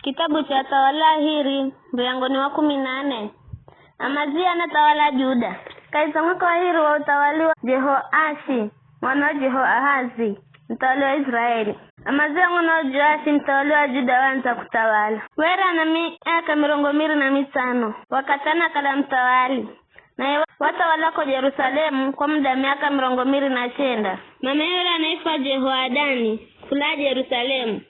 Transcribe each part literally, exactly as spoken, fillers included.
Kitabu cha Athawali a Hiri, muryango ni wa kumi na nne. Amazia anathawala Juda. Kahi za mwaka wa hiri wa uthawali wa Jehoashi, mwana wa Jehoahazi, muthawali wa Israeli, Amazia mwana wa Joashi, muthawali wa Juda, waandza kuthawala. Were ana miaka mirongo miri na mitsano, wakathi anakala muthawali. Naye wathawala ko Jerusalemu kwa muda wa miaka mirongo miri na chenda. Mamaye were anaifwa Jehoadani, kula Jerusalemu.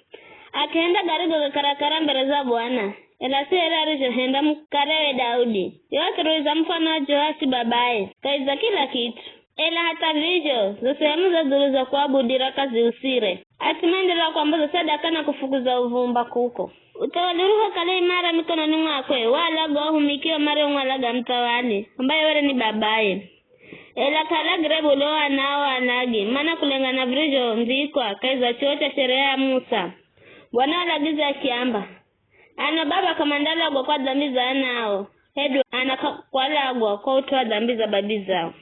Akihenda garigo ga karakara mbere za Bwana, ela si here arizhohenda mukarewe Daudi. Ye wathuruhiza mufano wa Joashi babaye, kahi za kila kit'u. Ela hatha vizho, zo sehemu za dzulu za kuabudira k'aziusire. At'u maenderera kuamboza sadaka na kufukuza uvumba kuko. Uthawali urihokala imara mikononi mwakwe, waalagwa ahumikio mariomwalaga muthawali, ambaye were ni babaye. Ela k'aalagire bule o anao alagi, mana kulengana virizhondhikwa kahi za chuwo cha Sheria ya Musa, Bwana walagiza akiamba, "Ano baba k'amandalagwa kwa dhambi za anao, hedu ana k'a-, kwalagwa kwa ut'u wa dhambi za babi zao.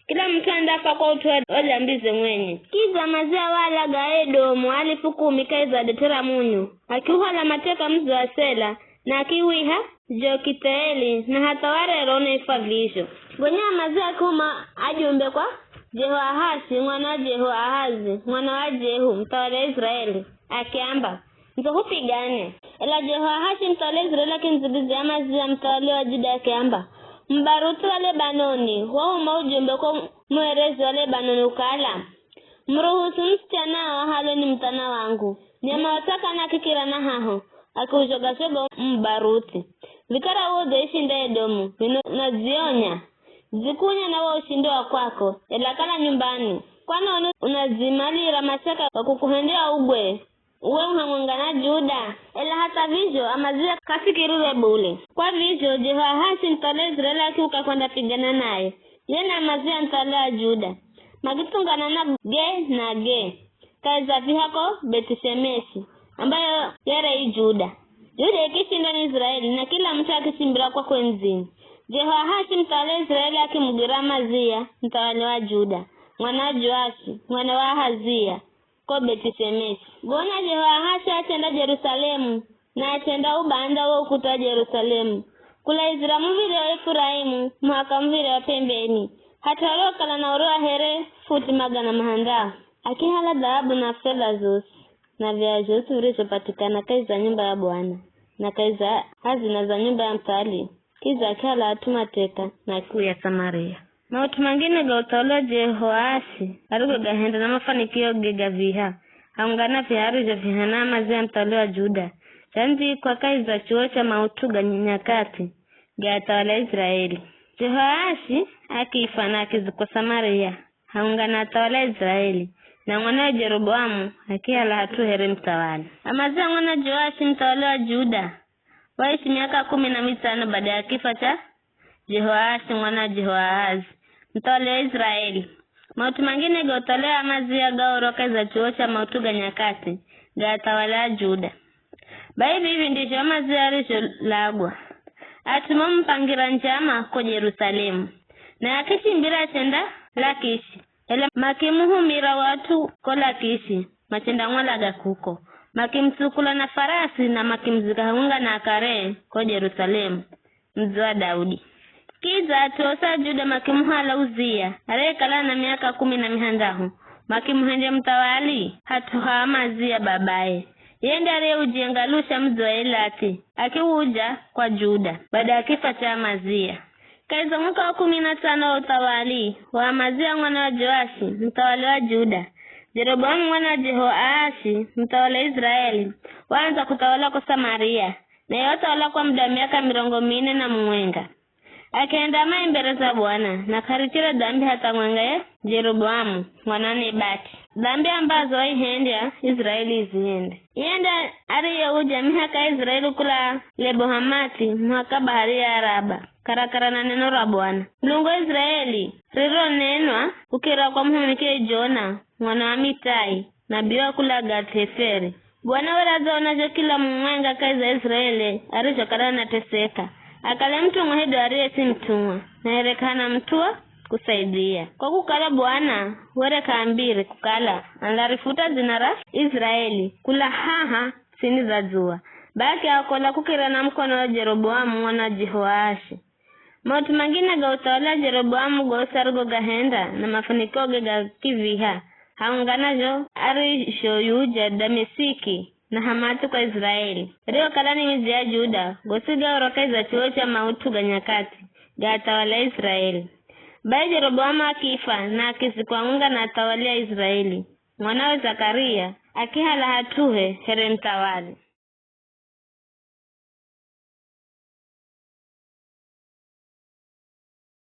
Kila mut'u andafa kwa ut'u wa o dhambize mwenye." Kidza Amazia waalaga Edomu alifu kumi kahi za det'e ra munyu, akiuhala mateka mudzi wa Sela, na akiwiha Jokitheeli, na hatha wa rero unaifwa vizho. Gonya Amazia akihuma ajumbe kwa Jehoahashi, mwana wa Jehoahazi, mwana wa Jehu, muthawali wa Israeli, akiamba, "Ndzo hupigane." Ela Jehoahashi muthawali wa Israeli akimudzigidzya Amazia muthawali wa Juda akiamba, "Mubaruthi wa Lebanoni wahuma ujumbe kwa muherezi wa Lebanoni ukala, 'Muruhusu musichanao ahalwe ni muthana wangu.' Nyama wa tsakana akikira na haho, akiuzhoga-zhoga mubaruthi. Vikara uwo udzaishinda Edomu, vino unadzionya. Dzikunya na wo ushindi wa kwako, ela kala nyumbani. Kwani ono unadzimalira masaka wa kukuhendya ugwe, uwe u hamwenga na Juda?" Ela hatha vizho Amazia k'asikirire bule. Kwa vizho Jehoahashi muthawali wa Israeli akiuka kwendapigana naye, ye na Amazia muthawali wa Juda, makitsungana na ge na ge kahi za viha ko Beth'i-Shemeshi, ambayo yere i Juda. Juda ikishindwa ni Israeli, na kila mut'u akishimbira kwakwe ndzini. Jehoahashi muthawali wa Israeli akimugwira Amazia muthawali wa Juda, mwana wa Joashi, mwana wa Ahazia, ko Beth'i-Shemeshi. Gonya Jehoahashi achenda Jerusalemu, na achenda ubanda wo ukuta wa Jerusalemu, kulaizira muv̱ire wa Efuraimu muhaka muv̱ire wa p'embeni, hatha urihokala na uriwa here futi magana mahandahu. Akihala dhahabu na fedha zosi, na vyaha zhosi virizhopatikana kahi za nyumba ya Bwana, na kahi za hazina za nyumba ya muthawali, kidza akihala at'u mateka na akiuya Samaria. Maut'u mangine ga uthawali wa Jehoashi arigogahenda na mafanikioge ga viha, haungana viha arizhovihana Amazia muthawali wa Juda, zhandhikwa kahi za chuwo cha maut'u ga nyakati ga athawali a Israeli. Jehoashi akifwa na akizikwa Samaria, haungana athawali a Israeli, na mwanawe Jeroboamu akihala hat'u here muthawali. Amazia mwana Joashi muthawali wa Juda, waishi miaka kumi na mitsano bada ya kifwa cha Jehoashi mwana wa Jehoahazi, muthawali wa Israeli. Maut'u mangine ga uthawali wa Amazia gaorwa kahi za chuwo cha maut'u ga nyakati ga athawali a Juda. Bai vivi ndizho Amazia arizholagwa. At'u mamupangira njama ko Jerusalemu, naye akishimbira achenda Lakishi. Ela makimuhumira wat'u ko Lakishi, machendamwalaga kuko. Makimutsukula na farasi na makimuzika hamwenga na akare ko Jerusalemu, mudzi wa Daudi. Kidza at'u osi a Juda makimuhala Uzia, ariyekala na miaka kumi na mihandahu, makimuhendya muthawali hat'u ha Amazia babaye. Ye nde ariyeujenga lusha mudzi wa Elathi, akiwuja kwa Juda, bada ya kifwa cha Amazia. Kahi za mwaka wa kumi na tsano wa uthawali wa Amazia mwana wa Joashi, muthawali wa Juda, Jeroboamu mwana wa Jehoashi, muthawali wa Israeli, waandza kuthawala ko Samaria, naye wathawala kwa muda wa miaka mirongo mine na mumwenga. Akienda mai mbere za Bwana, na k'arichire dhambi hatha mwenga ye Jeroboamu mwana wa Nebati. Dhambi ambazo waihendya Israeli izihende. Ye nde ariyeuja mihaka ya Israeli kula Lebo-Hamathi muhaka bahari ya Araba, karakara na neno ra Bwana. Mulungu wa Israeli, rironenwa kukira kwa muhumiki Jona, mwana wa Amitai, nabii wa kula Gath-Heferi. Bwana were adzaona zho kila mumwenga kahi za Israeli arizhokala anateseka, akale mutumwa hedu ariye si mutumwa, na here k'ana mut'u wa kusaidia. Kwa kukala Bwana were k'aambire kukala andarifuta dzina ra Israeli kula haha tsini za dzuwa, Bai akiaokola kukirira na mukono wa Jeroboamu mwana wa Jehoashi. Maut'u mangine ga uthawali wa Jeroboamu gosi arigogahenda na mafanikioge ga kiviha, haungana zho arizhoyuja Damesiki na Hamathi kwa Iziraeli, riokala ni midzi ya Juda, gosi gaurwa kahi za chuwo cha maut'u ga nyakati ga athawali a Iziraeli. Bai Jeroboamu akifa na akizikwa haungana na athawali a Iziraeli. Mwanawe Zakaria akihala hat'uhe here muthawali.